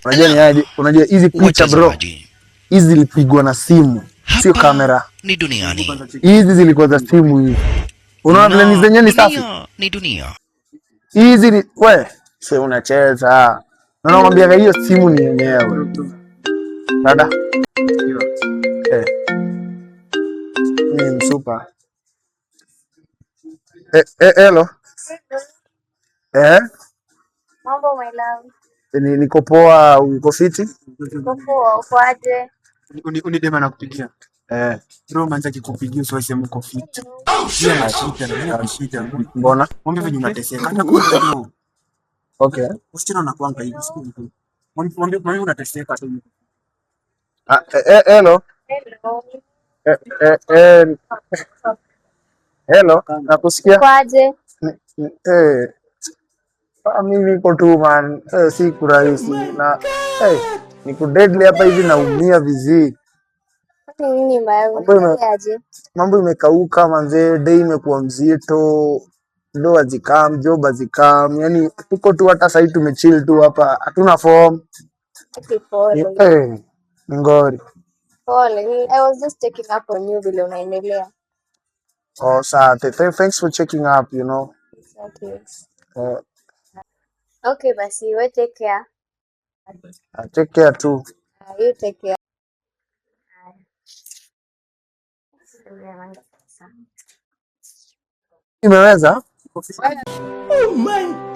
Unajua ni aje? Unajua hizi picha, bro, Watazamaji, hizi zilipigwa na simu, sio hapa kamera. Ni duniani. Hizi zilikuwa za simu hizi. Unaona vile ni zenyewe ni safi. Dunia ni dunia. Hizi ni we, si unacheza. Na nakwambia hiyo simu ni yenyewe. Dada. Eh. Ni msupa. Eh, eh, hello. Eh, Mambo, my love. Niko poa, uko fiti? Uko poa, uko aje? Uni dem anakupigia. Eh, Bro, manze akikupigia usiwahi sema uko fit. Yeye ana shida na yeye ana shida. Mbona? Mwambie venye unateseka. Hata kwa bro. Okay. Usichana unakuanga hivi siku hizi. Mwambie unateseka tu. Ah, eh, eh, hello. Hello. Eh, eh, eh, hello, nakusikia. Uko aje? Eh, ah, mimi niko tu, man. Eh, si kurahisi na eh, niko deadly hapa hivi, naumia vizii. Kwani nini mbaya? Mambo Aje? Mambo imekauka manze, day imekuwa mzito, do hazikam, job hazikam, yani tuko tu, hata sahii tumechill tu hapa, hatuna form. Okay, pole. Eh, ni ngori. Pole. I was just checking up on you vile unaendelea. Oh, sawa. Thanks for checking up. It's okay. Eh, Okay, basi, we take care. Take care too. You take care. Haya. Imeweza? Oh my